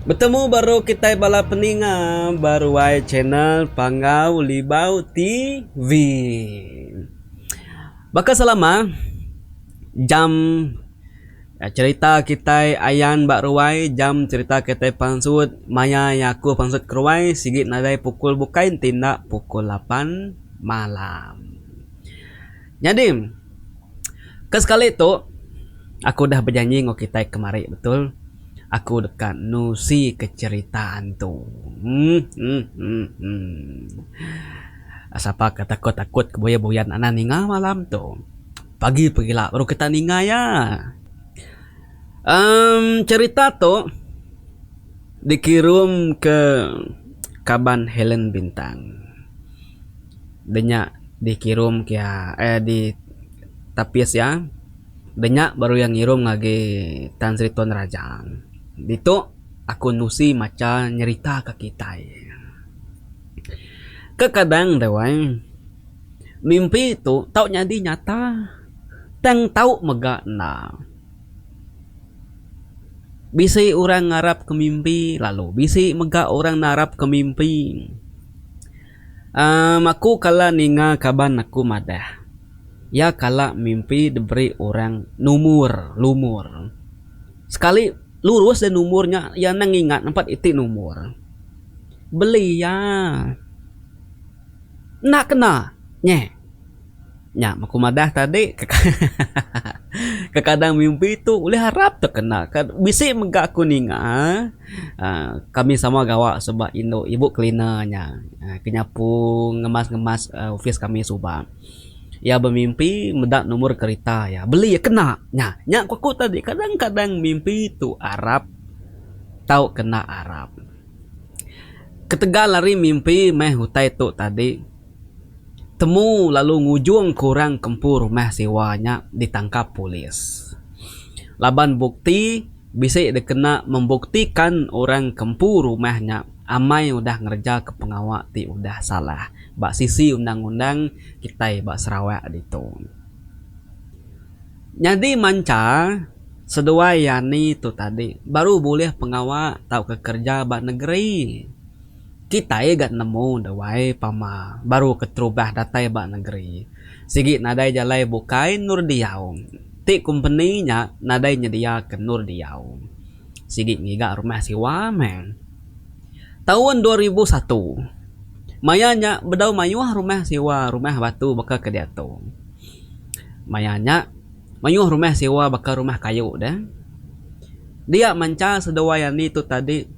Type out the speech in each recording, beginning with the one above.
Betemu baru kitai bala peninga ba ruai channel Panggau Libau TV. Baka selama jam cherita kitai ayan ba ruai jam cherita kitai pansut maya iya aku pansut ke ruai sigi nadai pukul bukai enti enda pukul lapan malam. Nyadi ke sekali tu aku udah bejanji enggau kitai kemari betul aku deka nusi ke cherita antu uhh sapa ke takut takut ke buyan buyan anang ninga malam tu pagi pegila baru kita ninga iya uhh cherita tu dikirum ke kaban Helen Bintang. Da nya dikirum ke iya eh di tapis iya da nya baru iya ngirum ngagai Tan Sri Tun Raja. Ditu aku nusi macha nyerita ka kitai. Kekadang deh wai mimpi tu tau nyadi nyata tang tau mega enda. Bisi orang ngarap ke mimpi lalu bisi mega orang narap ke mimpi. Amm aku kala ninga kaban aku madah iya kala mimpi diberi orang numur lumur. Sekali lurus deh numur nya iya anang ngingat nempat iti numur. Beli iya. Enda kena nyeh. Nya aku madah tadi kekadang mimpi tu ulih arap tu kena bisi mega aku ninga uhh kami sama gawa suba indu ibu cleaner nya ke nyapu ngemas ngemas office kami suba. Iya bemimpi meda numur kerita iya beli iya kena. Nya nya ku aku tadi kadang kadang mimpi tu arap tau kena arap. Ketegal ari mimpi meh utai tu tadi. Temu lalu ngujungka orang ke empu rumah sewa nya ditangkap polis. Laban bukti bisi dikena membuktikan orang ke empu rumah nya amai udah ngerejaka pengawa ti udah salah ba sisi undang-undang kitai ba Sarawak ditu. Nyadi mancha seduai Yani tu tadi baru bulih pengawa tauka kereja ba negeri. Kitai ga nemu dewai pama baru keterubah datai ba negeri. Sigi nadai jalai bukai endur diau. Ti kompeni nya nadai nyediaka endur diau. Sigi ngiga rumah siwa meh. Taun 2001 maya nya bedau mayuh rumah siwa rumah batu baka ke diatu. Maya nya mayuh rumah siwa baka rumah kayu deh. Dia mancha seduai ani tu tadi.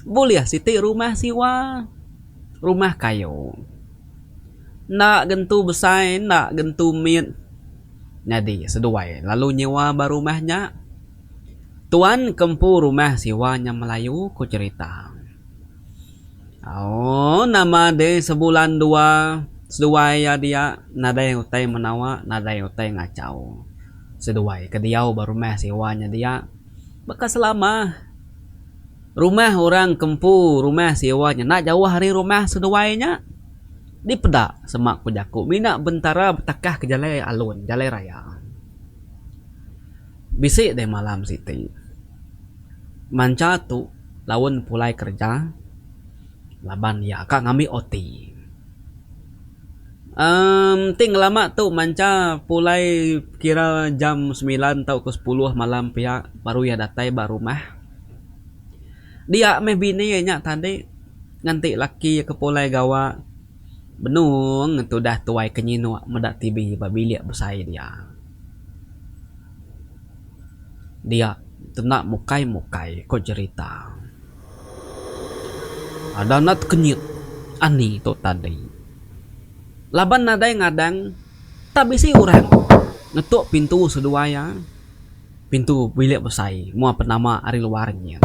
Bulih siti rumah siwa, rumah kayu. Enda gentu besai, enda gentu mit. Nyadi seduai lalu nyiwa ba rumah nya. Tuan ke empu rumah siwa nya Melayu ku cherita. Ooh nama deh sebulan dua seduai iya dia nadai utai menawa nadai utai ngachau. Seduai ke diau ba rumah siwa nya dia baka selama. Rumah orang ke empu rumah siwa nya enda jauh ari rumah seduai nya. Dipeda sema ku jaku mina bentara betakah ke jalai alun jalai raya. Bisi deh malam siti. Mancha tu laun pulai kereja laban iya ka ngambi OT. Emm ti ngelama tu mancha pulai kira jam semilan tauka sepuluh malam pia baru iya datai ba rumah. Dia meh bini iya nya tadi nganti laki iya ke pulai gawa benung tudah tuai ke nyinuk meda TV ba bilik besai dia. Dia tenda mukai mukai ko jerita. Ada enda tekenyit ani tu tadi. Laban nadai ngadang tak bisi orang ngetuk pintu seduai iya. Pintu bilik besai mua penama ari luar nyin.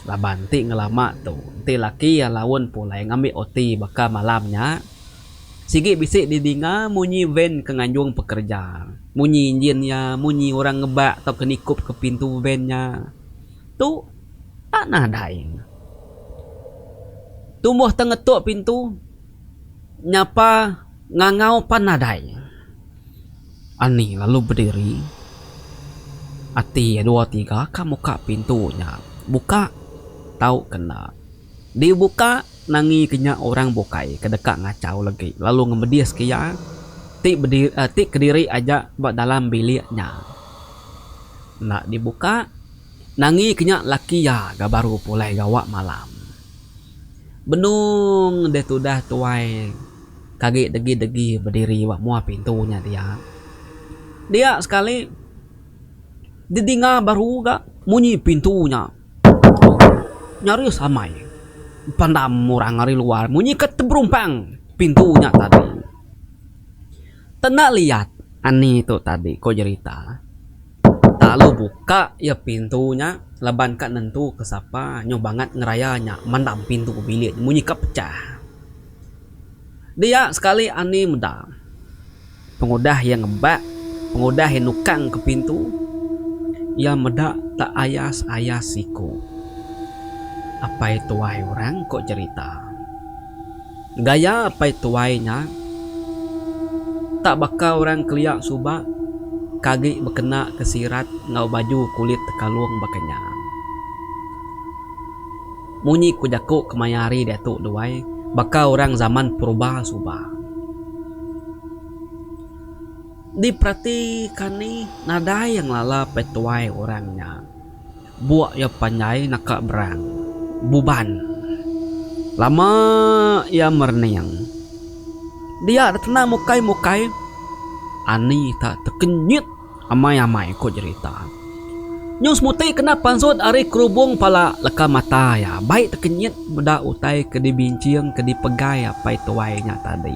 Laban ti ngelama tu enti laki iya laun pulai ngambi OT baka malam nya sigi bisi didinga munyi van ke nganjung pekereja. Munyi enjin iya, munyi orang ngebak tauka nikup ke pintu van nya. Tu tak nadai. Tumbuh tengetuk pintu nyapa ngangau pan nadai. Ani lalu bediri. Ati iya dua tiga ka muka pintu nya. Buka. tau ke enda. Dibuka nangi ke nya orang bukai ke deka ngachau legi lalu ngemedis ke iya ti bediri ti kediri aja ba dalam bilik nya. Enda dibuka nangi ke nya laki iya ga baru pulai gawa malam. Benung deh tudah tuai ke agi degi-degi bediri ba mua pintu nya dia. Dia sekali didinga baru ga munyi pintu nya. Nyaris amai pandam orang ari luar munyi ke teberumpang pintu nya tadi. Tenda liat ani tu tadi ko jerita. Lalu buka iya pintu nya laban ka nentu ke sapa nyau bangat ngeraya nya mandam pintu bilik munyi ka pecah. Dia sekali ani meda. Pengudah iya ngebak, pengudah iya nukang ke pintu, iya meda tak ayas-ayas siku. Apai tuai orang ko jerita. Gaya apai tuai nya tak baka orang kelia suba ke agi bekena ke sirat enggau baju kulit tekalung baka nya. Munyi ku jaku kemaya hari diatu duai baka orang zaman purba suba. Diperatika ni nadai iya ngelala petuai orang nya. Buk iya panjai naka berang. Buban. Lama iya merening. Dia dikena mukai-mukai ani tak tekenyit. Amai-amai ku jerita. Nyu semuti kena pansut ari kerubung pala leka mata iya bai tekenyit meda utai ke dibinching ke dipegai apai tuai nya tadi.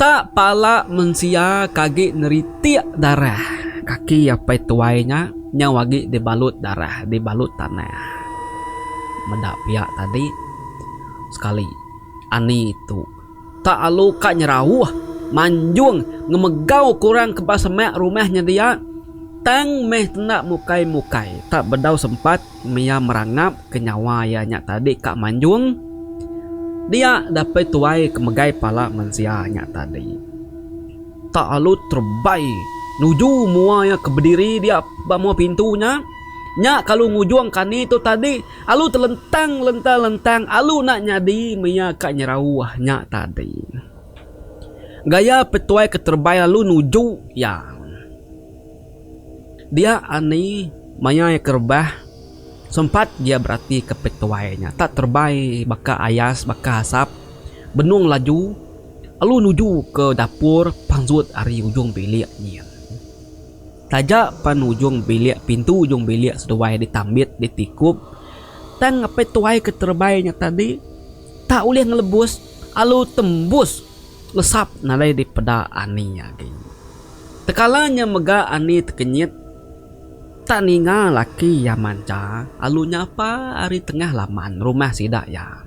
Tak pala mensia ke agi neritik darah kaki apai tuai nya nyau agi dibalut darah dibalut tanah. Meda pia tadi sekali ani tu. Tak alu ka nyerauh, manjung, ngemegau ke orang ke ba semak rumah nya dia. Tang meh tenda mukai-mukai tak bedau sempat mia merangap ke nyawa iya nya tadi ka manjung. Dia dapei tuai ke megai pala mensia nya tadi. Tak alu terebai nuju mua iya ke bediri dia ba mua pintu nya. Nya kalu ngujung kani tu tadi. Alu telentang lentang-lentang alu enda nyadi maya ka nyerauh nya tadi. Gaya petuai ke terebai alu nuju iya. Dia ani maya iya ke rebah sempat iya berati ke petuai nya tak terebai baka ayas baka asap benung laju alu nuju ke dapur pansut ari ujung bilik nyin. Taja pan ujung bilik pintu ujung bilik seduai ditambit ditikup tang apai tuai ke terebai nya tadi tak ulih ngelebus alu tembus lesap nadai dipeda ani agi. Tekala nya mega ani tekenyit tak ninga laki iya mancha alu nyapa ari tengah laman rumah sida iya.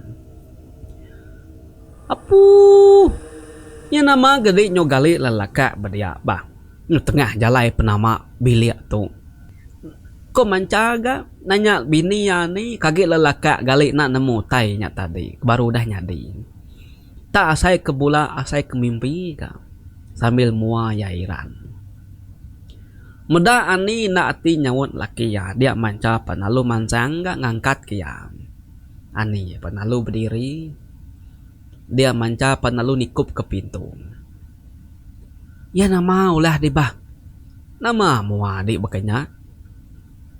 Apuuh nya nama gedi nyu gali lelakak bedia bah. Tengah jalai penama bilik tu. Ko mancha ga nanya bini iya ni kagi lelakak gali enda nemu utai nya tadi baru udah nyadi. Tak asai ke bula asai ke mimpi ka sambil mua iya iran. Meda ani enda ati nyaut laki iya dia mancha pan lalu mansang ga ngangkat ke iya. Ani pan lalu bediri dia mancha pan lalu nikup ke pintu. Iya nama ulah dibah. Nama mua adi baka nya?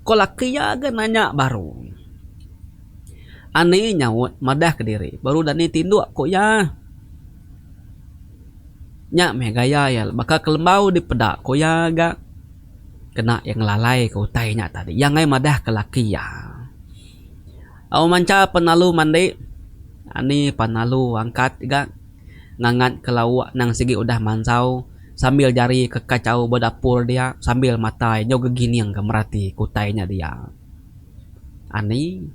Ko laki iya ga nanya baru. Ani nyaut madah kediri baru dani tinduk ku iya. Nya meh gaya iya baka kelembau dipeda ku iya ga. Kena iya ngelalai ke utai nya tadi. Iya enggai madah ke laki iya. Au mancha penalu mandi ani penalu angkat ga. Ngangat ke lauk nang sigi udah mansau sambil jari ke kachau ba dapur dia sambil mata iya nyau gegining ke merati ke utai nya dia. Ani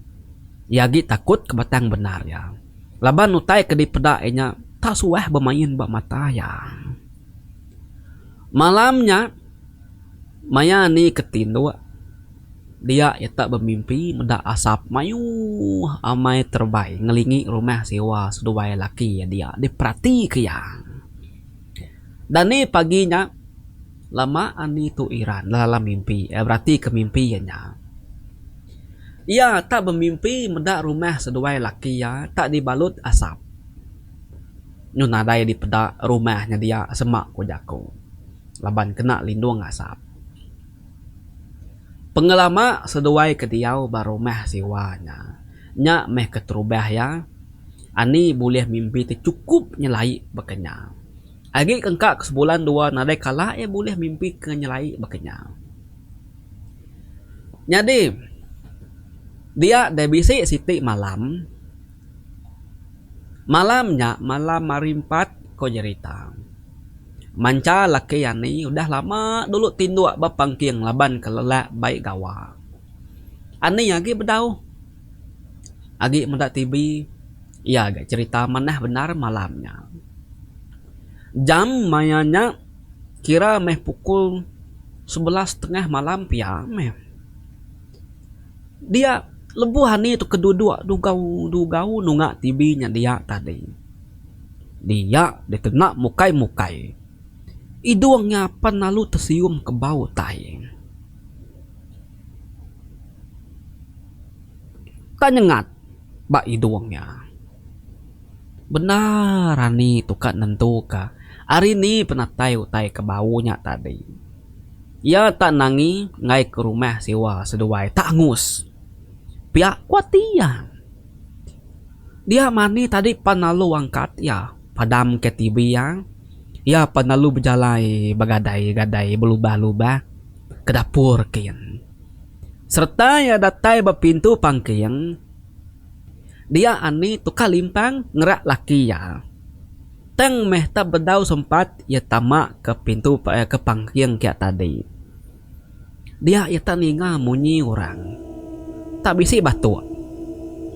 iya agi takut ke batang bendar iya laban utai ke dipeda iya nya tak suah bemain ba mata iya. Malam nya maya ani ke tinduk. Dia iya tak bemimpi meda asap mayuh amai terebai ngelingi rumah siwa seduai laki iya dia diperatika iya. Dani pagi nya lama ani tu iran dalam mimpi iya beratika mimpi iya nya. Iya tak bemimpi meda rumah seduai laki iya tak dibalut asap. Nyu nadai dipeda rumah nya dia sema ku jaku laban kena lindung asap. Pengelama seduai ke diau ba rumah siwa nya, nya meh keterubah iya Ani bulih mimpi ti chukup nyelai baka nya. Agi ke engka ke sebulan dua nadai kala iya bulih mimpi ke nyelai baka nya. Nyadi dia deh bisi siti malam, malam nya malam hari empat ko jerita. Mancha laki ani udah lama dulu tinduk ba pangking laban ke lelak bai gawa. Ani agi bedau agi meda TV iya ga cherita manah bendar malam nya. Jam maya nya kira meh pukul sebelas setengah malam pia meh. Dia lebuh ani tu ke duduk dugau dugau nunga TV nya dia tadi. Dia dikena mukai mukai. Idung nya pan lalu tesium ke bau tai. Tak nyengat ba idung iya. Bendar ani tu ka nentuka ari ni penatai utai ke bau nya tadi. Iya tak nangi enggai ke rumah siwa seduai tak angus. Pia ku ati iya. Dia mani tadi pan lalu angkat iya padam ke TV iya. Iya pan lalu bejalai begadai-gadai belubah-lubah ke dapur kin. Sereta iya datai ba pintu pangking, dia ani tukar limpang ngerak laki iya. Tang meh tak bedau sempat iya tama ke pintu ke pangking kiya tadi. Dia iya tak ninga munyi orang. Tak bisi batuk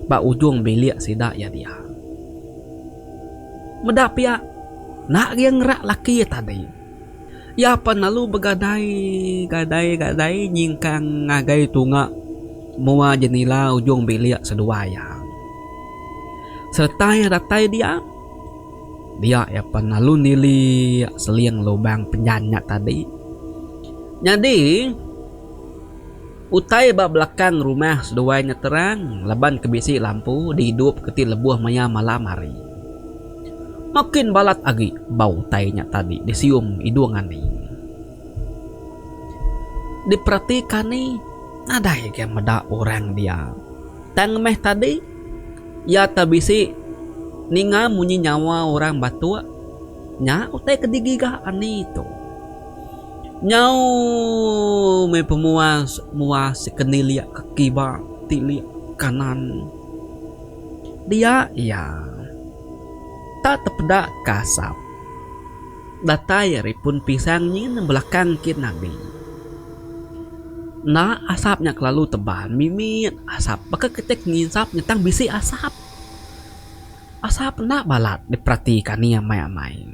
ba ujung bilik sida iya dia. Meda pia enda agi iya ngerak laki iya tadi. Iya pan lalu begadai gadai gadai nyingkang ngagai tunga mua jenila ujung bilik seduai iya. Sereta iya datai dia, dia iya pan lalu nilik seling lubang penjan nya tadi. Nyadi utai ba belakang rumah seduai nya terang laban ke bisi lampu diidup ke ti lebuh maya malam hari. Makin balat agi bau utai nya tadi disium idung ani. Diperatika ani nadai ga meda orang dia. Tang meh tadi iya te bisi ninga munyi nyawa orang batuk nya utai ke digiga ani tu. Nyau meh pemuas muas ke nilik ke kiba tilik kanan. Dia iya tak tepeda ke asap datai ari pun pisang nyin belakang kin agi. Enda asap nya kelalu tebal mimit asap baka kitai ke nginsap nya tang bisi asap. Asap enda balat diperatika ni amai-amai.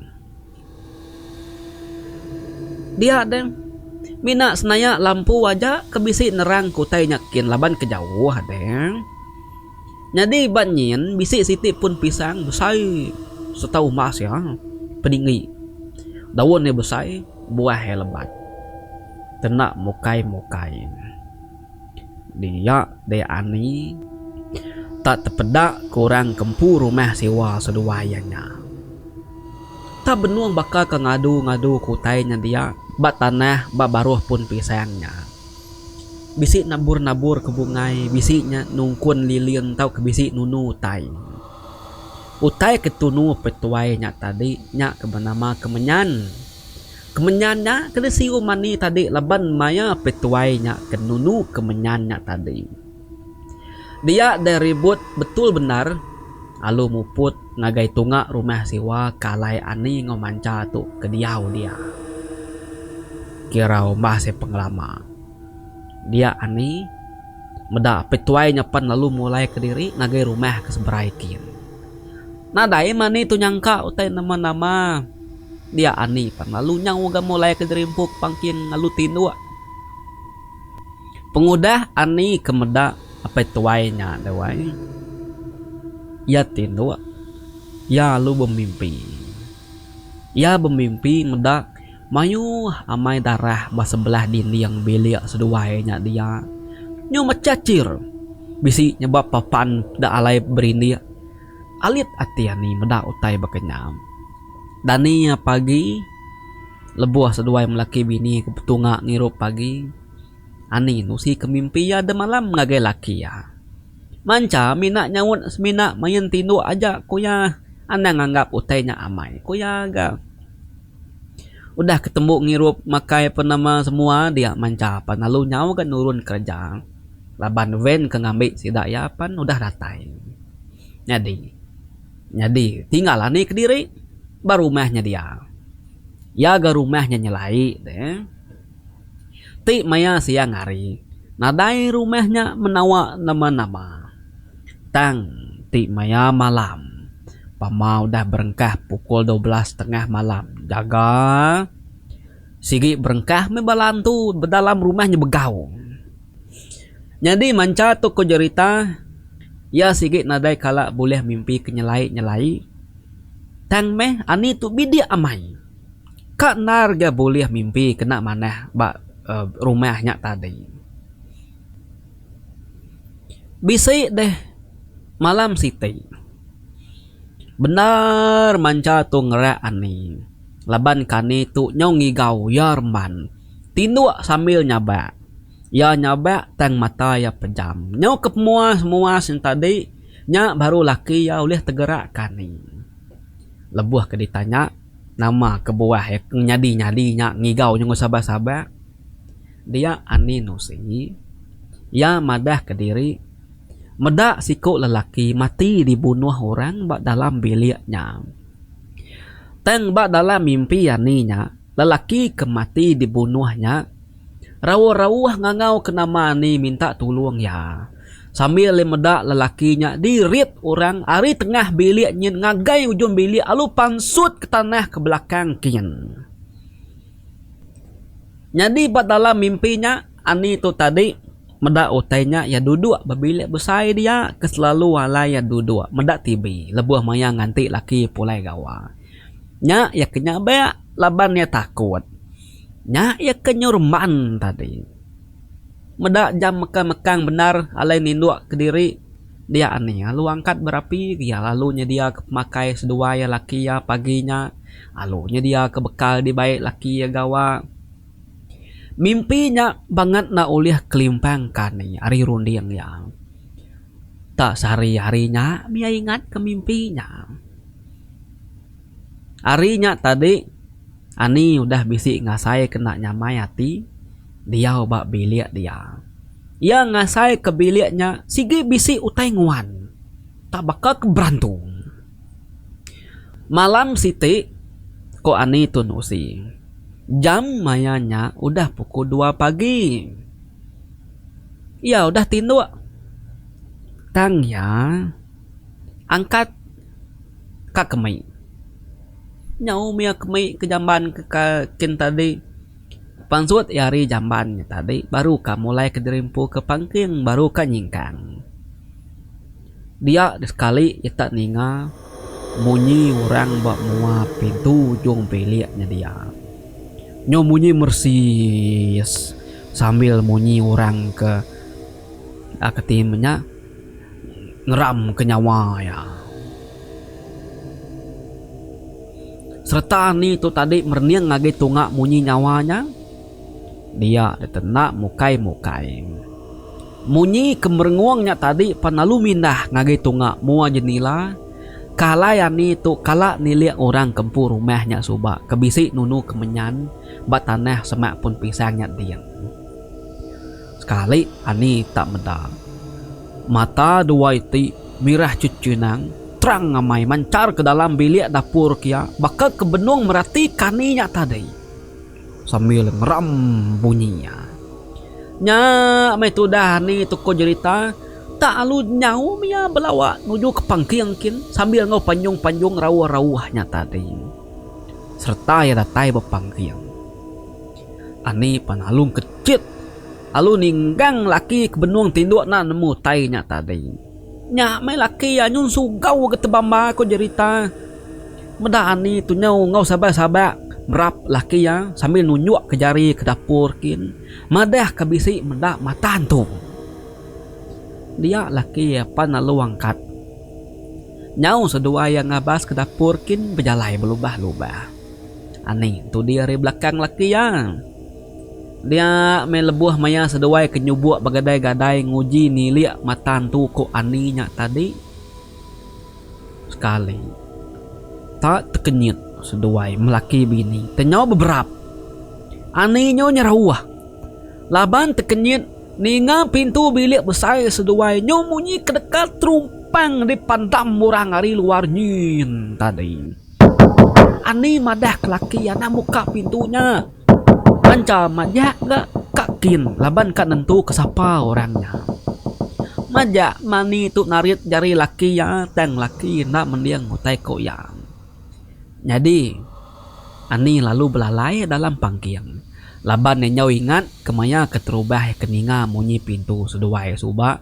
Dia deh mina senaya lampu aja ke bisi nerang ke utai nya kin laban ke jauh deh. Nyadi ba nyin bisi siti pun pisang besai sereta umbas iya peninggi. Daun iya besai, buah iya lebat. Kena mukai-mukai. Dia deh ani tak tepeda ke orang ke empu rumah siwa seduai iya nya. Tak benung baka ke ngadu-ngadu ke utai nya dia ba tanah ba baruh pun pisang nya. Bisi nabur-nabur ke bungai, bisi nya nungkun lilin tauka bisi nunu utai. Utai ke tunu petuai nya tadi nya ke benama kemenyan. Kemenyan nya ke disiu mani tadi laban maya petuai nya ke nunu kemenyan nya tadi. Dia deh ribut betul bendar alu muput ngagai tunga rumah siwa ke alai ani enggau mancha tu ke diau dia. Kira umbah seh pengelama. Dia ani meda petuai nya pan lalu mulai kediri ngagai rumah ke seberai kin. Nadai mani tu nyangka utai nama-nama. Dia ani pan lalu nyau ga mulai ke diri empu ke pangking lalu tinduk. Pengudah ani ke meda apai tuai nya deh wai. Iya tinduk, iya lalu bemimpi. Iya bemimpi meda mayuh amai darah ba sebelah dinding bilik seduai nya dia. Nyu mechachir. Bisi nya ba papan da alai berindik. Alit ati ani meda utai baka nya. Dani iya pagi lebuh seduai melaki bini ke betunga ngirup pagi, ani nusi ke mimpi iya demalam ngagai laki iya. Mancha mina nyaut semina main tinduk aja ku iya anang nganggap utai nya amai ku iya ga. Udah ke tembu ngirup makai penama semua dia mancha pan lalu nyau ga nurun kereja. Laban van ke ngambi sida iya pan udah datai. Nyadi. Nyadi tinggal ani kediri ba rumah nya dia. Iya ga rumah nya nyelai deh. Ti maya siang hari nadai rumah nya menawa nama-nama. Tang ti maya malam pama udah berengkah pukul 12 tengah malam jaga. Sigi berengkah meh bala antu bedalam rumah nya begau. Nyadi mancha tu ku jerita iya sigi nadai kala bulih mimpi ke nyelai-nyelai. Tang meh ani tu bidik amai. Ka endar ga bulih mimpi kena manah ba rumah nya tadi. Bisi deh malam siti bendar mancha tu ngerak ani. Laban kani tu nyau ngigau iya remban. Tinduk sambil nyabak. Iya nyabak tang mata iya pejam. Nyau ke pemuas-muas nya tadi, nya baru laki iya ulih tegerak kani. Lebuh ke ditanya nama kebuah iya ke nyadi-nyadi nya ngigau nyau sabak-sabak, dia Ani Nusi iya madah kediri meda siku lelaki mati dibunuh orang ba dalam bilik nya. Tang ba dalam mimpi ani nya, lelaki ke mati dibunuh nya rauh-rauh ngangau ke nama ani minta tulung iya. Sambil iya meda lelaki nya dirit orang ari tengah bilik nyin ngagai ujung bilik lalu pansut ke tanah ke belakang kin. Nyadi ba dalam mimpi nya, ani tu tadi meda utai nya iya duduk ba bilik besai dia ke selalu alai iya duduk meda TV lebuh maya nganti laki pulai gawa. Nya iya ke nyabak laban iya takut. Nya iya ke nyerumban tadi. Meda jam mekang-mekang bendar alai ninduk kediri dia ani lalu angkat berapi iya lalu nyediaka pemakai seduai iya laki iya pagi nya. Alu nyediaka bekal dibai laki iya gawa. Mimpi nya bangat enda ulih kelimpangka ni ari runding iya. Tak sehari-hari nya mih iya ingatka mimpi nya. Ari nya tadi Ani udah bisi ngasaika enda nyamai ati diau ba bilik dia. Iya ngasaika bilik nya sigi bisi utai nguan tak baka ke berantu. Malam siti, ku Ani Tun Usi, jam maya nya udah pukul dua pagi. Iya udah tinduk. Tang iya angkat ka kemi. Nyau mih iya kemi ke jamban ke kin tadi. Pansut iya ari jamban nya tadi baru ka mulai ke diri empu ke pangking baru ka nyingkang. Dia sekali ita ninga munyi orang ba mua pintu ujung bilik nya dia. Nyau munyi mersis sambil munyi orang ke keti menya ngeram ke nyawa iya. Sereta ni tu tadi merening ngagai tunga munyi nyawa nya, dia ditenda mukai-mukai. Munyi ke merengung nya tadi pan lalu mindah ngagai tunga mua jenila ke alai ani tu kala nilik orang ke empu rumah nya suba ke bisi nunu kemenyan ba tanah semak pun pisang nya din. Sekali ani tak meda. Mata dua iti mirah chechinang terang amai manchar ke dalam bilik dapur kia baka ke benung merati kani nya tadi sambil ngeram bunyi iya. Nya meh tudah ani tukuh jerita tak alu nyau mia belawa nuju ke pangking kin sambil enggau panjung-panjung rauh-rauh nya tadi. Sereta iya datai ba pangking. Ani pan alu kechit alu ninggang laki ke benung tinduk enda nemu utai nya tadi. Nya meh laki iya nyun sugau ke tebamba ko jerita. Meda ani tu nyau enggau sabak-sabak merap laki iya sambil nunjuk ke jari ke dapur kin madah ke bisi meda mata antu. Dia laki iya pan lalu angkat. Nyau seduai iya ngabas ke dapur kin bejalai belubah-lubah. Ani entudi ari belakang laki iya. Dia meh lebuh maya seduai ke nyubuk begadai-gadai nguji nilik mata antu ku Ani nya tadi. Sekali. Tak tekenyit seduai melaki bini te nyau beberap. Ani nyu nyerauh. Laban tekenyit ninga pintu bilik besai seduai nyu munyi kedeka terumpang dipandam orang ari luar nyin tadi. Ani madah ke laki anang muka pintu nya. Mancha majak ga ka kin laban ka nentu ke sapa orang nya. Majak mani tu narit jari laki iya tang laki enda mending utai ku iya. Nyadi Ani lalu belalai dalam pangking laban iya nyau ingat ke maya keterubah iya ke ninga munyi pintu seduai suba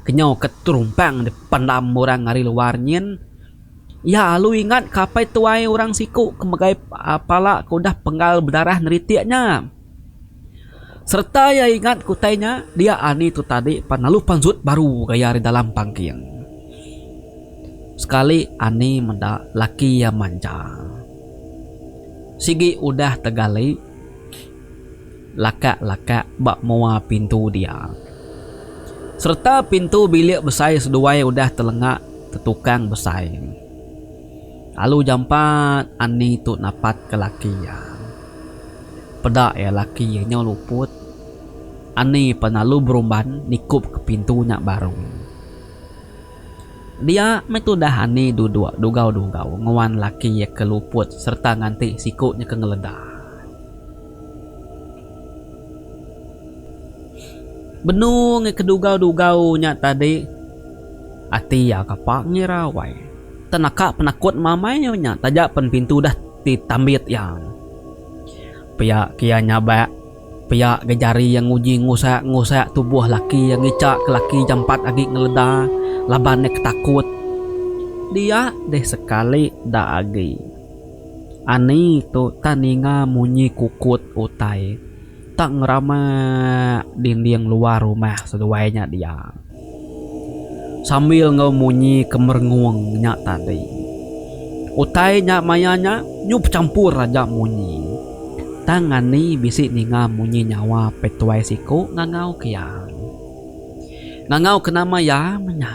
kenyau ke terumpang dipandam orang ari luar nyin. Iya alu ingat ke apai tuai orang siku ke megai pala ke udah penggal bedarah neritik nya. Sereta iya ingat ke utai nya, dia ani tu tadi pan lalu pansut baru gaya ari dalam pangking. Sekali ani meda laki iya manja. Sigi udah tegali lakak-lakak ba mua pintu dia. Sereta pintu bilik besai seduai udah telenga tetukang besai. Lalu jampat Ani tu napat ke laki iya. Peda iya laki iya nyau luput. Ani pan lalu berumban nikup ke pintu nya baru. Dia meh tudah Ani duduk dugau-dugau nguan laki iya ke luput sereta nganti siku nya ke ngeleda. Benung iya ke dugau-dugau nya tadi, ati iya kapa ngira wai. Tang naka penakut mamai iya nya taja pen pintu udah ti tambit iya. Pia ke iya nyabak, pia ga jari iya nguji ngusak-ngusak tubuh laki iya ngicha ke laki jampat agi ngeleda laban iya ke takut. Dia deh sekali da agi. Ani tu tak ninga munyi kukut utai tak ngeramak dinding luar rumah seduai nya dia. Sambil enggau munyi ke merengung nya tadi. Utai nya maya nya nyu bechampur aja munyi. Tang Ani bisi ninga munyi nyawa petuai siku ngangau ke iya. Ngangau ke nama iya meh nya.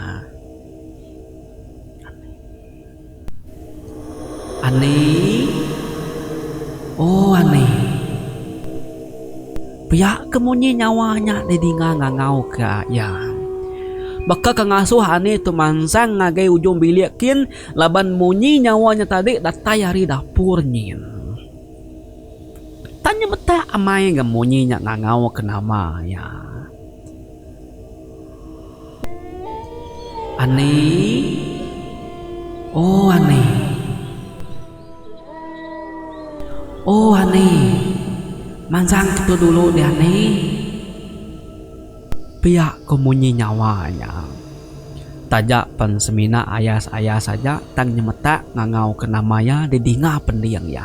Ani. Oh Ani. Pia ke munyi nyawa nya didinga ngangau ke iya. Baka ke ngasuh Ani tu mansang ngagai ujung bilik kin laban munyi nyawa nya tadi datai ari dapur nyin. Tang nyemetak amai ga munyi nya ngangau ke nama iya. Ani. Oh Ani. Oh Ani. Mansang kitu dulu deh Ani. Pia ko munyi nyawa nya. Taja pen semina ayas-ayas aja tang nyemetak ngangau ke nama iya didinga pending iya.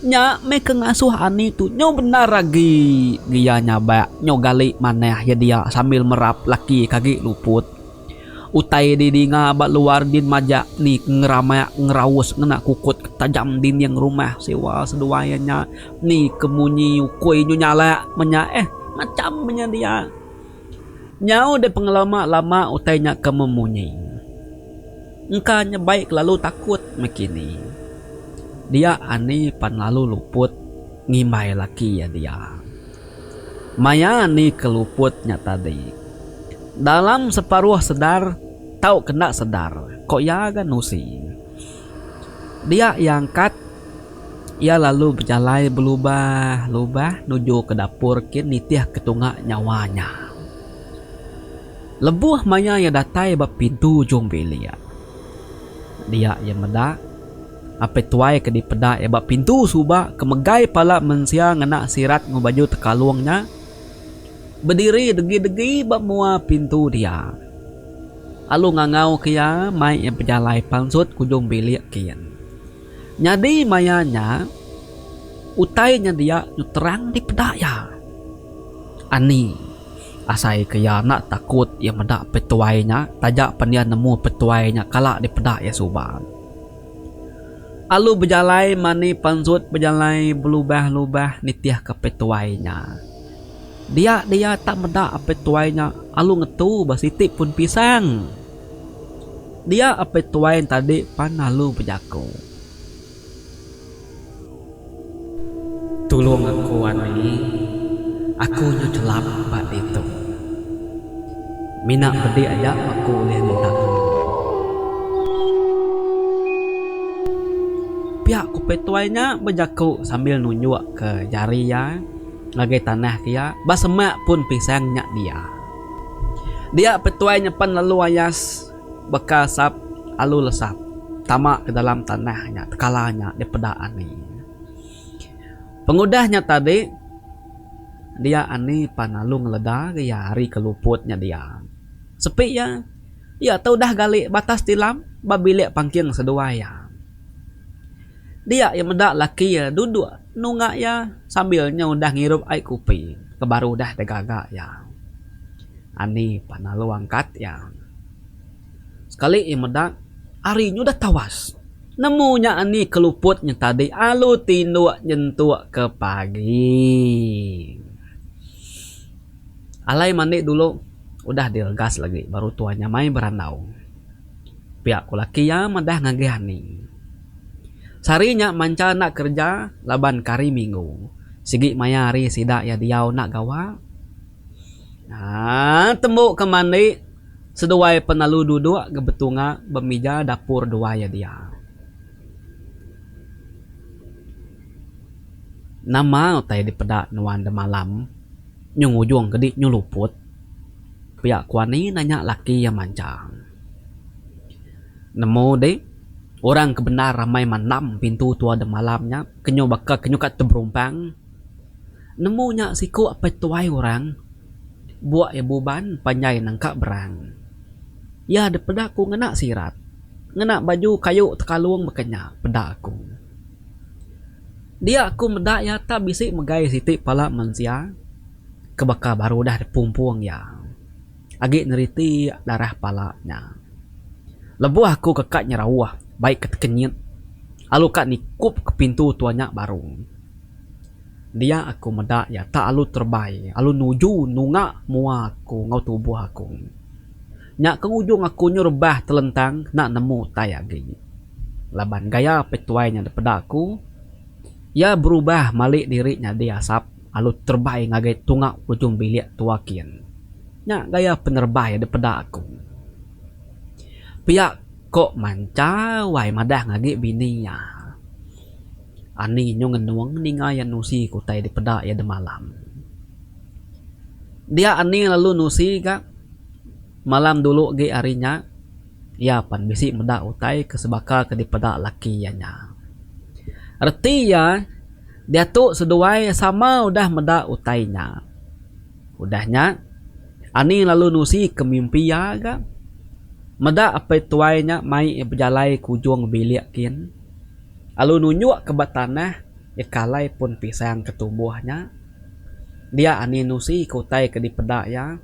Nya meh ke ngasuh ani tu nyau bendar agi gia nyabak nyau gali manah iya dia sambil merap laki ke agi luput. Utai didinga ba luar din majak ni ngeramak ngeraus ngena kukut ke tajam dinding rumah sewa seduai iya nya ni ke munyi ukui nyu nyalak menya eh macam menya dia. Nyau deh pengelama lama utai nya ke memunyi. Engka nya bai kelalu takut meh kini. Dia ani pan lalu luput ngimbai laki iya dia. Maya ani ke luput nya tadi. Dalam separuh sedar tau ke enda sedar, ko iya ga nusi. Dia iya angkat, iya lalu bejalai belubah-lubah nuju ke dapur kin nitih ke tunga nyawa nya. Lebuh maya iya datai ba pintu ujung bilik, dia iya meda apai tuai ke dipeda iya ba pintu suba ke megai pala mensia ngena sirat enggau baju tekalung nya bediri degi-degi ba mua pintu dia. Alu ngangau ke iya mai iya bejalai pansut ke ujung bilik kin. Nyadi maya nya utai nya dia terang dipeda iya. Ani. Asai ke iya enda takut iya meda petuai nya taja pen iya nemu petuai nya kala dipeda iya suba. Alu bejalai mani pansut bejalai belubah-lubah nitihka petuai nya. Dia dia tak meda apai tuai nya alu ngetu ba siti pun pisang. Dia apai tuai tadi pan alu bejaku. Tulung aku ani, aku nyu chelap ba ditu. Mina bedi aja aku ulih minta tulung. Pia ku apai tuai nya bejaku sambil nunjuk ke jari iya. Ngagai tanah ke iya, ba semak pun pisang nya dia. Dia petuai nyepan lalu ayas beka asap alu lesap tama ke dalam tanah nya tekala nya dipeda Ani. Pengudah nya tadi, dia Ani pan lalu ngeleda ke iya ari ke luput nya dia. Sepi iya, iya tu udah gali batas tilam ba bilik pangking seduai iya. Dia iya meda laki iya duduk nunga iya sambil nya udah ngirup ai kupi ke baru udah digaga iya. Ani pan lalu angkat iya. Sekali iya meda ari nya udah tawas. Nemu nya ani ke luput nya tadi alu tinduk nyentuk ke pagi. Alai mandi dulu udah diregas lagi baru tuai nyamai berandau. Pia ku laki iya madah ngagai Ani. Sehari nya mancha enda kereja laban ke hari minggu. Sigi maya hari sida iya diau enda gawa. Haa tembu ke mandi seduai penalu duduk ga betunga ba mija dapur duai iya dia. Nama utai dipeda nuan demalam nyu ngujung ke di nyu luput? Pia ku Ani nanya laki iya mancha. Nemu deh, orang ke bendar ramai mandam pintu tua demalam nya kenyu baka kenyu ka teberumpang. Nemu nya siku apai tuai orang buk iya buban panjai nangka berang. Iya dipeda ku ngena sirat, ngena baju kayu tekalung baka nya peda aku. Dia aku meda iya tak bisi megai siti pala mensia ke baka baru udah dipumpung iya. Agi neriti darah pala nya. Lebuh aku ke ka nyerauh baik ke tekenyit alu ka nikup ke pintu tua nya baru. Dia aku meda iya tak alu terebai alu nuju nunga mua aku enggau tubuh aku. Nya ke ngujung aku nyu rebah telentang enda nemu utai agi. Laban gaya petuai nya dipeda aku, iya berubah malik diri nyadi asap. Alu terebai ngagai tunga ujung bilik tua kin. Nya gaya penerebai dipeda aku. Pia ko mancha wai madah ngagi bini iya. Ani nyu ngenung ninga iya nusi ke utai dipeda iya demalam. Dia ani lalu nusi ga malam dulu agi ari nya iya pan bisi meda utai ke sebaka ke dipeda laki iya nya. Reti iya. Diatu seduai sama udah meda utai nya. Udah nya, Ani lalu nusi ke mimpi iya ga. Meda apai tuai nya mai iya bejalai ke ujung bilik kin. Lalu nunjuk ke ba tanah iya ke alai pun pisang ke tumbuh nya. Dia Ani nusi ke utai ke dipeda iya,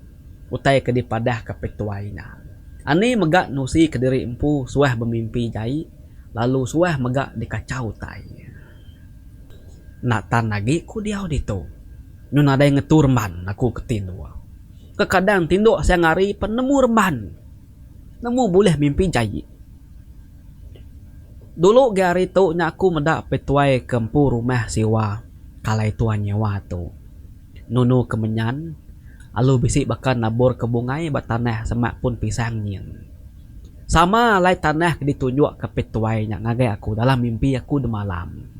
utai ke dipadah ke apai tuai nya. Ani mega nusi kediri empu suah bemimpi jai lalu suah mega dikachau utai. Enda tan agi ku diau ditu. Nyu nadai ngetu remban aku ke tinduk. Kekadang tinduk siang hari pan nemu remban. Nemu bulih mimpi jai. Dulu gi hari tu nya aku meda petuai ke empu rumah siwa kalai tuan nyewa tu. Nunu ke menyan alu bisi baka nabur ke bungai ba tanah semak pun pisang nyin. Sama alai tanah ke ditunjukka Petuai nya ngagai aku dalam mimpi aku demalam.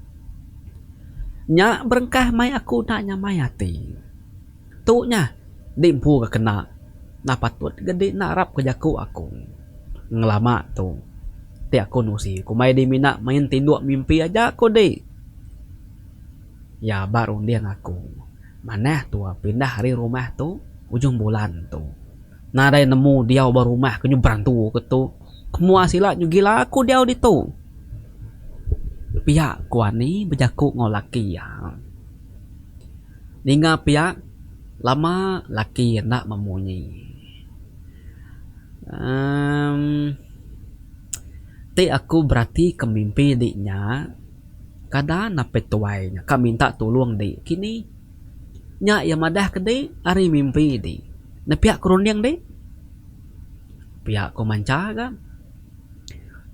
Nya berengkah mai aku enda nyamai ati. Tu nya di empu ga kena enda patut ga di enda arap ke jaku aku. Ngelama tu ti aku nusi kumbai di mina main tinduk mimpi aja ku di. Ya ba runding aku manah tua pindah ari rumah tu ujung bulan tu. Nadai nemu diau ba rumah ke nyu berantu ke tu. Kemua sila nyu gila aku diau ditu. Pia ku Ani bejaku enggau laki iya. Ninga pia. Lama laki enda memunyi. Emm ti aku beratika mimpi di nya kada napi tuai nya ka minta tulung di kini. Nya iya madah ke di ari mimpi di. Ne pia ku runding di. Pia ku mancha ga.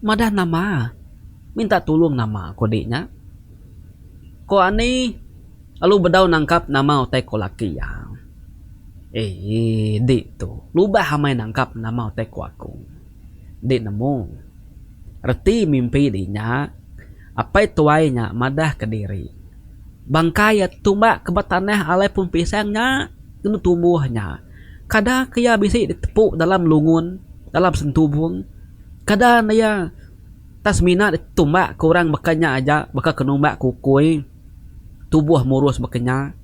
Madah nama minta tulung nama ku di nya. Ko Ani lalu bedau nangkap nama utai ko laki iya. Eii di tu lubah amai nangkap nama utai ko aku. Di nemu reti mimpi di nya apai tuai nya madah kediri bangkai iya tumbak ke ba tanah alai pun pisang nya kenu tumbuh nya. Kada ke iya bisi ditepu dalam lungun dalam sentubung kada ne iya tang semina ditumbak ke orang baka nya aja baka ke numbak kukui tubuh murus baka nya.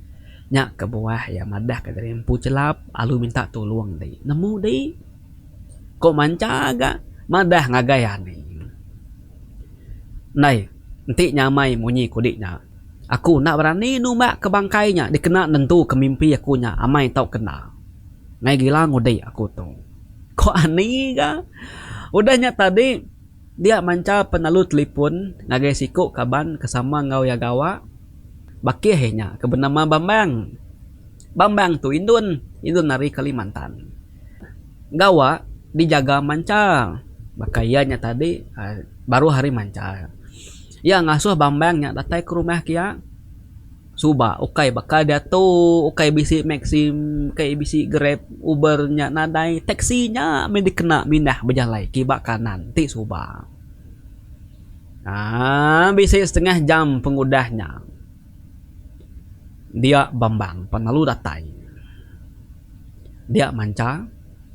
Nya kebuah iya madah ka diri empu chelap lalu minta tulung di nemu di ko mancha ga madah ngagai ani. Ndai enti nyamai munyi kudi nya aku enda berani numbak ke bangkai nya dikena nentu ke mimpi aku nya amai tau kena. Ngai gila ngudi aku tu. Ko ani ga. Udah nya tadi dia mancha penalu telipon ngagai siku kaban ke sama enggau iya gawa bakih iya nya ke benama Bambang. Bambang tu indun, indun ari Kalimantan. Gawa dijaga mancha baka iya nya tadi aaa baruh ari mancha. Iya ngasuh Bambang nya datai ke rumah kiya. Suba ukai baka diatu ukai bisi maxim ukai bisi grab uber nya nadai taxi nya meh dikena mindah bejalai kiba kanan ti suba. Aaa bisi setengah jam pengudah nya dia Bambang pan lalu datai. Dia mancha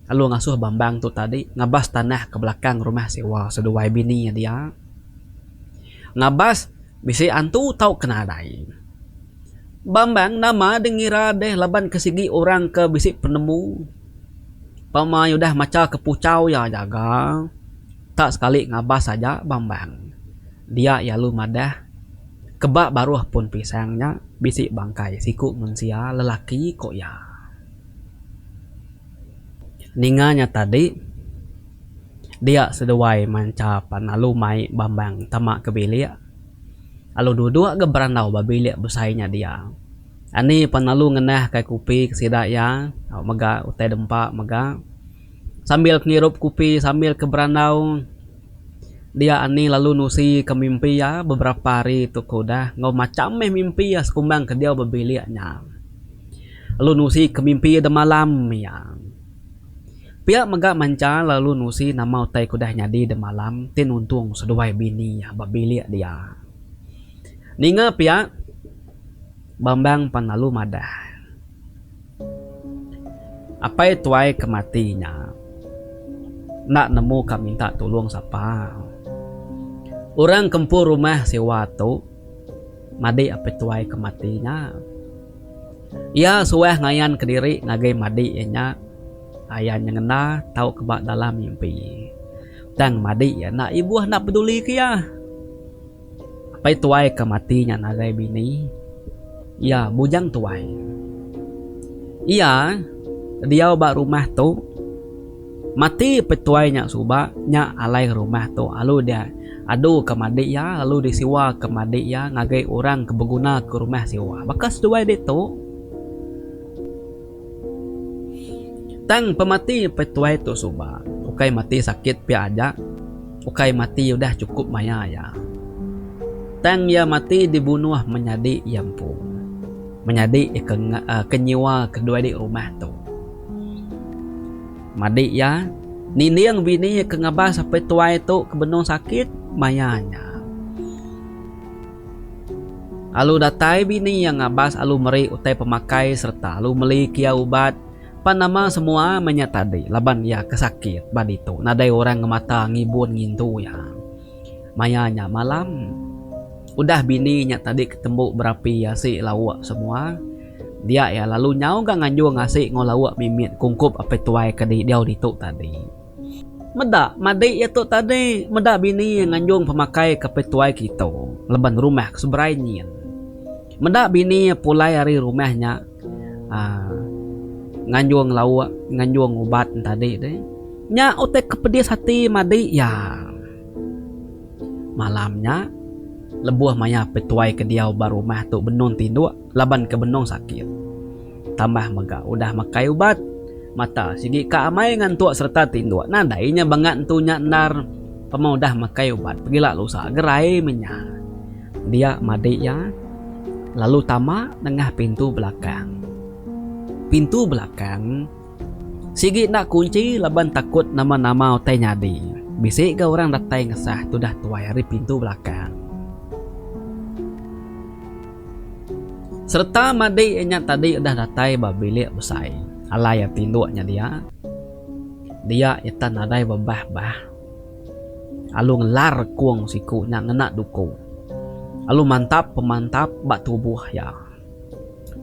lalu ngasuh Bambang tu tadi ngabas tanah ke belakang rumah sewa seduai bini dia. Ngabas Bisi antu tau ke nadai. Bambang nama deh ngira deh laban ke sigi orang ke bisi penemu. Pama iya udah macha ke puchau iya jaga tak sekali ngabas aja Bambang. Dia iya lalu madah keba baruh pun pisang nya bisi bangkai siku mensia lelaki ko iya. Ninga nya tadi dia seduai mancha pan lalu mai Bambang tama ke bilik lalu duduk ga berandau ba bilik besai nya dia. Ani pan lalu ngenah kai kupi ke sida iya tau mega utai dempa mega sambil ke ngirup kupi sambil ke berandau dia ani lalu nusi ke mimpi iya beberapa hari tu ke udah enggau macham meh mimpi iya sekumbang ke diau ba bilik nya. Lalu nusi ke mimpi iya demalam iya. Pia mega mancha lalu nusi nama utai ke udah nyadi demalam ti nuntung seduai bini iya ba bilik dia. Ninga pia, Bambang pan lalu madah. Apai tuai ke mati nya enda nemu ka minta tulung sapa. Orang ke empu rumah siwa tu madik apai tuai ke mati nya. Iya suah ngayan kediri ngagai madi iya nya ayan nyengenda tauka ba dalam mimpi. Tang madi iya enda ibuh enda peduli ke iya. Apai tuai ke mati nya nadai bini. Iya bujang tuai. Iya diau ba rumah tu Mati petuai nya suba nya alai rumah tu lalu dia adu ke madi iya lalu disiwa ke madi iya ngagai orang ke beguna ke rumah siwa baka seduai ditu. Tang pemati petuai tu suba ukai mati sakit pia aja ukai mati udah chukup maya iya. Tang iya mati dibunuh menyadi iya empu menyadi iya ke ke nyiwa keduai di rumah tu. Madik iya, ninding bini iya ke ngabas apai tuai tu ke benung sakit maya nya. Alu datai bini iya ngabas alu meri utai pemakai sereta alu meli ke iya ubat pan nama semua meh nya tadi laban iya ke sakit ba ditu nadai orang ngemata ngibun ngintu iya. Maya nya malam, udah bini nya tadi ke tembu berapi asi lauk semua, dia iya lalu nyau ga nganjung asi enggau lauk mimit kungkup apai tuai ke diau ditu tadi. Meda madi iya tu tadi meda bini iya nganjung pemakai ke apai tuai kitu laban rumah ke seberai nyin. Meda bini iya pulai ari rumah nya aaa. Nganjung lauk, nganjung ubat tadi deh. Nya utai ke pedis ati madi iya. Malam nya, lebuh maya petuai ke diau ba rumah tu benung tinduk laban ke benung sakit. Tambah mega udah makai ubat, mata sigi ka amai ngantuk sereta tinduk nadai nya bangat entu nya endar pama udah makai ubat pegila lusa gerai meh nya. Dia madi iya lalu tama nengah pintu belakang. Pintu belakang sigi enda kunchi laban takut nama-nama utai nyadi. Bisi ga orang datai ngesah tudah tuai ari pintu belakang. Sereta madi iya nya tadi udah datai ba bilik besai alai iya tinduk nya dia. Dia iya tan nadai bebah-bah. Alu ngelar kung siku nya ngena duku. Alu mantap pemantap ba tubuh iya.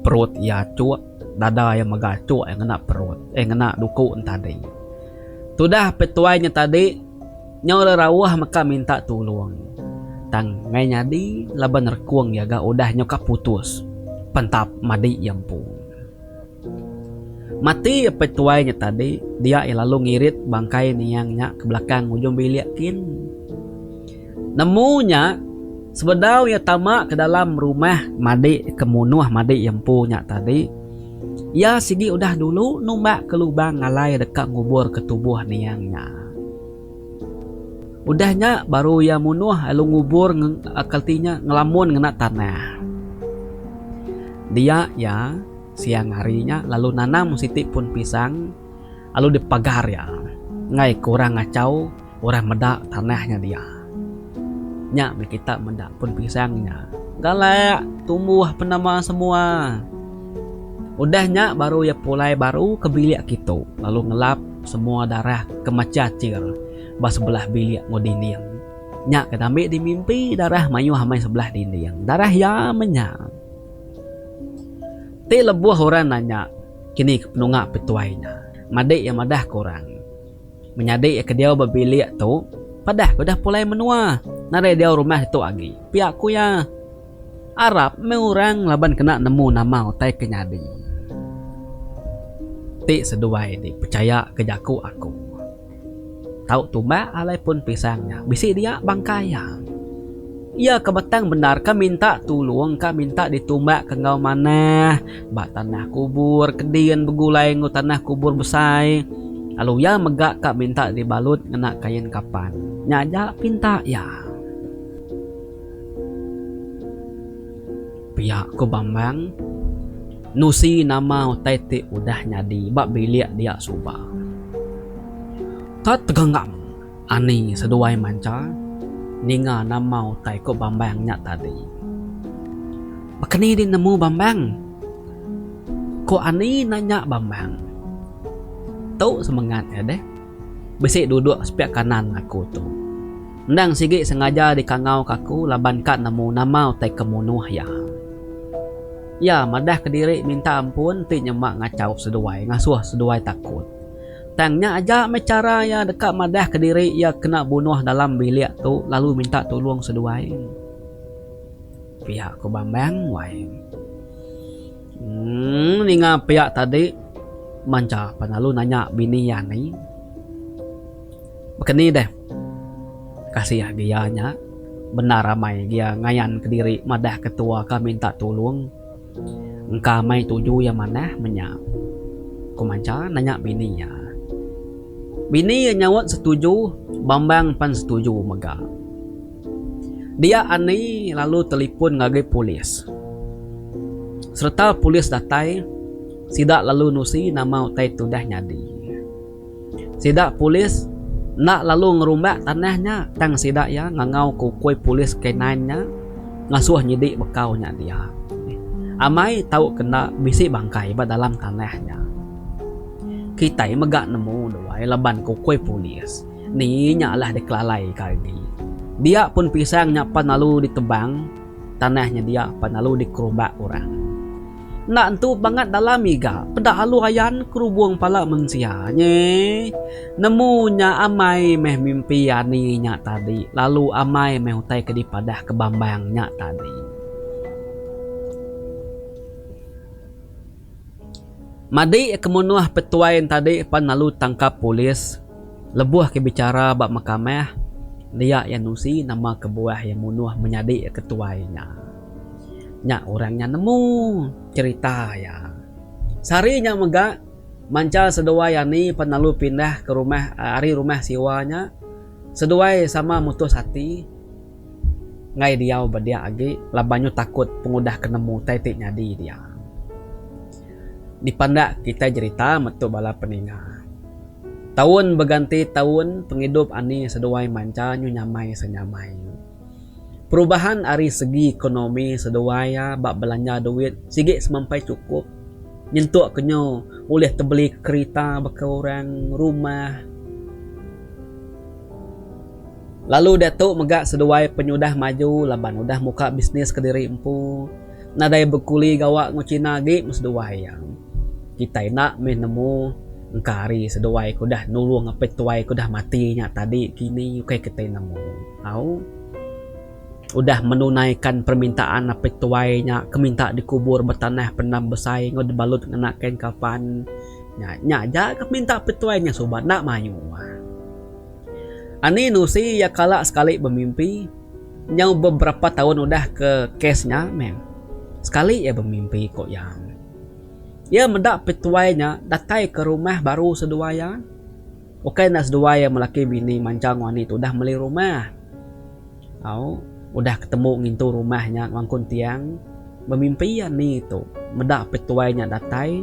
Perut iya achuk, dada iya mega achuk iya ngena perut eh ngena duku ne tadi. Tudah petuai nya tadi nyau rerauh meka minta tulung. Tang ngai nyadi laban rekung iya ga udah nyau ka putus pentap madi iya empu. Mati apai tuai nya tadi, dia iya lalu ngirit bangkai niang nya ke belakang ujung bilik kin. Nemu nya, sebedau iya tama ke dalam rumah madi ke munuh madi iya empu nya tadi, iya sigi udah dulu numbak ke lubang alai deka nguburka tubuh niang nya. Udah nya baru iya munuh lalu ngubur kelti nya ngelamun ngena tanah. Dia iya siang hari nya lalu nanam siti pun pisang lalu dipagar iya enggai ke orang ngachau orang meda tanah nya dia. Nya meh kita meda pun pisang nya galak tumbuh penama semua. Udah nya baru iya pulai baru ke bilik kitu lalu ngelap semua darah ke macha achir ba sebelah bilik enggau dinding. Nya ke tambi dimimpi darah mayuh amai sebelah dinding. Darah iya meh nya. Ti lebuh orang nanya kini ke penunga petuai nya, madi iya madah ke orang. Menyadi iya ke diau ba bilik tu padah ke udah pulai menua nadai diau rumah ditu agi, pia ku iya. Arap meh orang laban kena nemu nama utai ke nyadi. Ti seduai ti pechaya ke jaku aku. Tau tumbak alai pun pisang nya bisi dia bangkai iya. Iya ke batang bendar ka minta tulung ka minta ditumbak ke enggau manah ba tanah kubur kedin begulai enggau tanah kubur besai lalu iya mega ka minta dibalut ngena kain kapan. Nya aja pinta iya. Pia ku Bambang nusi nama utai ti udah nyadi ba bilik dia suba. Ka tegenggam ani seduai mancha ninga nama utai ku Bambang nya tadi. Baka ni dih nemu Bambang? Ku ani nanya Bambang. Tu semengat iya deh. Bisi duduk sepiak kanan aku tu. Endang sigi sengaja dikangau ka aku laban ka nemu nama utai ke munuh iya. Iya madah kediri minta ampun ti nyema ngachau seduai ngasuh seduai takut. Tang nya aja meh chara iya deka madah kediri iya kena bunuh dalam bilik tu lalu minta tulung seduai. Pia ku Bambang wai. Emm ninga pia tadi mancha pan lalu nanya bini iya ni. Baka ni deh kasih agi iya nya bendar amai gia ngayan kediri madah ketua ka minta tulung. Engka amai tuju iya manah menya. Ku mancha nanya bini iya. Bini iya nyaut setuju Bambang pan setuju mega. Dia Ani lalu telipun ngagai polis. Sereta polis datai, sida lalu nusi nama utai ti udah nyadi. Sida polis enda lalu ngerumbak tanah nya tang sida iya ngangauka ukui polis K nine nya ngasuh nyidi bekau nya dia. Amai tau ke enda bisi bangkai ba dalam tanah nya. Kitai mega nemu duai laban ke ukui polis. Ni nya alah dikelalai ka agi. Dia pun pisang nya pan lalu ditebang, tanah nya dia pan lalu dikerumbak orang. Enda entu bangat dalam iga, peda alu ayan kerubung pala mensia nye. Nemu nya amai meh mimpi ani nya tadi lalu amai meh utai ke dipadah ke Bambang nya tadi. Madi ke munuh petuai entadi pan lalu tangkap polis lebuh ke bichara ba mahkamah dia iya nusi nama kebuah iya munuh menyadi ke tuai nya. Nya orang nya nemu cherita iya. Sehari nya mega mancha seduai ani pan lalu pindah ke rumah ari rumah siwa nya seduai sama mutus ati. Enggai diau ba dia agi laban nyu takut pengudah ke nemu utai ti nyadi dia. Dipandak kitai jerita metu bala peninga. Taun beganti taun pengidup ani seduai mancha nyu nyamai senyamai. Perubahan ari segi ekonomi seduai iya ba belanja duit sigi semampai chukup nyentuk ke nyu ulih tebeli kerita baka orang rumah. Lalu diatu mega seduai penyudah maju laban udah muka bisnis kediri empu. Nadai bekuli gawa enggau Cina agi meh seduai iya. Kitai enda meh nemu engka hari seduai ke udah nulung apai tuai ke udah mati nya tadi kini ukai kitai nemu. Au. Udah menunaikan permintaan apai tuai nya ke minta dikubur ba tanah pendam besai enggau dibalut ngena kain kafan. Nya nya aja ke minta apai tuai nya suba enda mayuh. Ani nusi iya kala sekali bemimpi nyau beberapa taun udah ke kes nya meh. Sekali iya bemimpi ku iya. Iya meda petuai nya datai ke rumah baru seduai iya. Ukai enda seduai iya melaki bini mancha enggau ani tu udah meli rumah. Au udah ketemu ngintu rumah nya ngangkun tiang bemimpi ani tu meda petuai nya datai.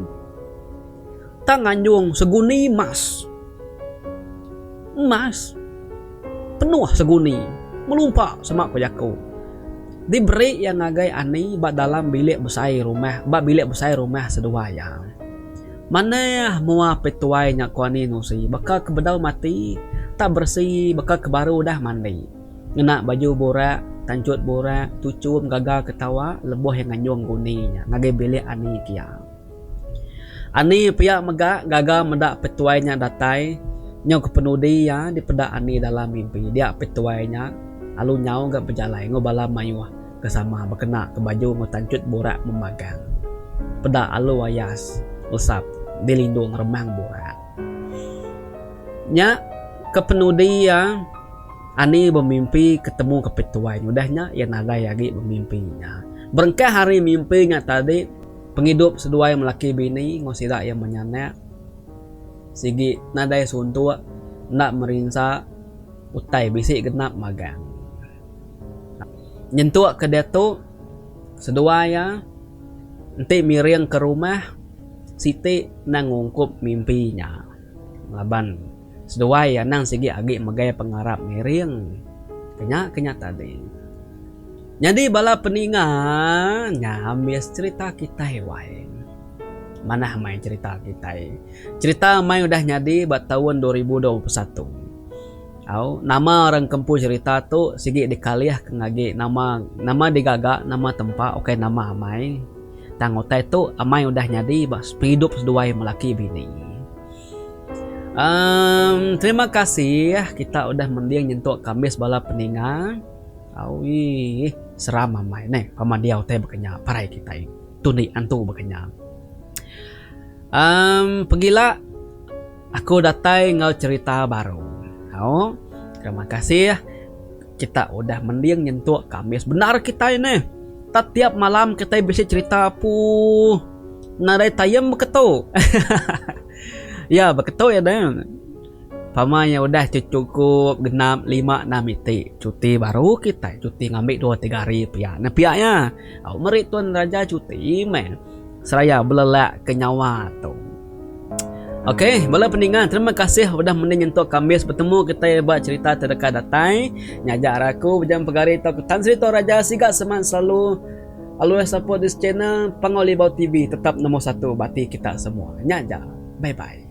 Tang nganjung seguni emas. Emas penuh seguni melumpa sema ku jaku. Diberi iya ngagai ani ba dalam bilik besai rumah ba bilik besai rumah seduai iya. Manah mua petuai nya ku ani nusi baka ke bedau mati tak beresi baka ke baru udah mandi. Ngena baju burak, tanchut burak, tuchum gaga ketawa lebuh iya nganjung guni nya ngagai bilik ani kia. Ani pia mega gaga meda petuai nya datai nyau ke penudi iya dipeda Ani dalam mimpi dia petuai nya alu nyau ga bejalai enggau bala mayuh ke sama bekena ke baju enggau tanchut burak memagang peda alu ayas lesap dilindung remang burak. Nya ke penudi iya Ani bemimpi ketemu ke petuai nya udah nya iya nadai agi bemimpi nya. Berengkah ari mimpi nya tadi. Pengidup seduai melaki bini enggau sida iya menyanak sigi nadai suntuk enda merinsa utai bisi genap magang. Nyentuk ke diatu seduai iya enti miring ke rumah siti endang ngungkup mimpi nya laban seduai iya endang sigi agi megai pengarap miring ke nya ke nya tadi. Nyadi bala peninga nya ambis cherita kitai wai. Manah amai cherita kitai. Cherita amai udah nyadi ba taun 2021. Au nama orang ke empu cherita tu sigi dikalih ke ngagi nama nama digaga nama tempa ukai nama amai. Tang utai tu amai udah nyadi ba pengidup seduai melaki bini. Emm terima kasih kita udah mending nyentuk ke ambis bala peninga. Aui seram amai neh pama diau tai baka nya parai kitai tundi antu baka nya. Emm pegila aku datai enggau cherita baru. Au terima kasih kita udah mending nyentuk ka ambis bendar kitai neh. Tak tiap malam kitai bisi cherita apuh nadai tayem beketu. Ya beketu iya deh. Pama iya udah chukup genap lima enam iti cuti baru kitai cuti ngambi dua tiga hari pia ne pia iya. Au meri tuan raja cuti meh seraya belelak ke nyawa tu. Ok bala peninga terima kasih udah mending nyentuk kambis betemu kitai ba cerita ti deka datai nya aja ari aku Bejam Pegari tauka Tan Sri Tuan Raja siga semak selalu always support this channel Panggau Libau TV tetap nombor satu ba ati kita semua. Nya aja bye bye.